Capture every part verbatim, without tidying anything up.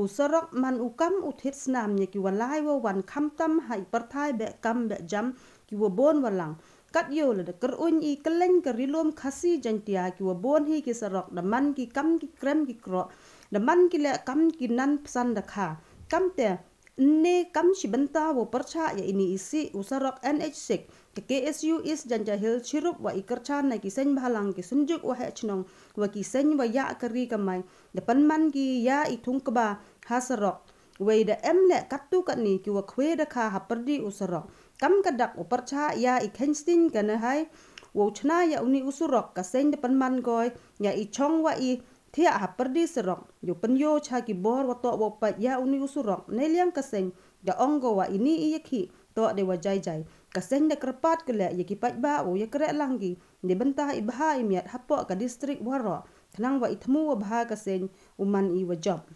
Surok man u kam u thied snam ïa ki wa lai wa wan khamtam ha i pyrthai beh kam beh jam ki wa bun wa lang. Kat ïoh lada kyrwin i kylleng ka Ri-lum Khasi Jaiñtia ki wa bun hi ki surok da man ki kam ki krem ki krok, da man ki leh kam ki nan psan da kha. Kam te, ne kam shi bynta wa pyrshah ïa ini i sih u surok N H six, ka K S U East Jaiñtia Hills shirup wa i kyrchan na ki seng bhalang, ki synjuk wa heh chnong wa ki seng wa ïa ka ri ka mai, da pynman ki ïa i thung kba ha surok. Wei da em leh katto katne ki wa khwe da kha ha pyrdi u surok. Kam ka dak u pyrshah ïa i khein sting ka ne hai, wa u chna ïa uni u surok ka seng da pynman goi ïa i chong wa i thiah ha pyrdi surok. Ïa u pynïoh cha ki bor wa toh wa u pait ïa uni u surok. Ne liang ka seng da ong ko wa ini i ïa khi toh de wa jai jai. Ka seng da kyrpad ka leh ïa ki paidbah wa u ïa kreh lang ki. Ni bynta i bha i miat hapoh ka district waroh. Khnang wa i thmu wa bha ka seng u man i wa jop.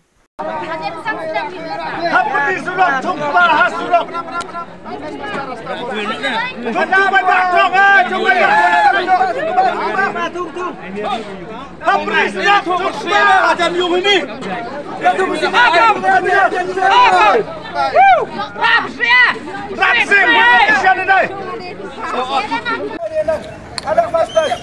Hapdi surok, thung kba ha surok. Thung kba ba thung, eh, thung kba. Hapdi surok, thung kba. Ajan yung ini. Rap sia. Rap sia. Ada fastas.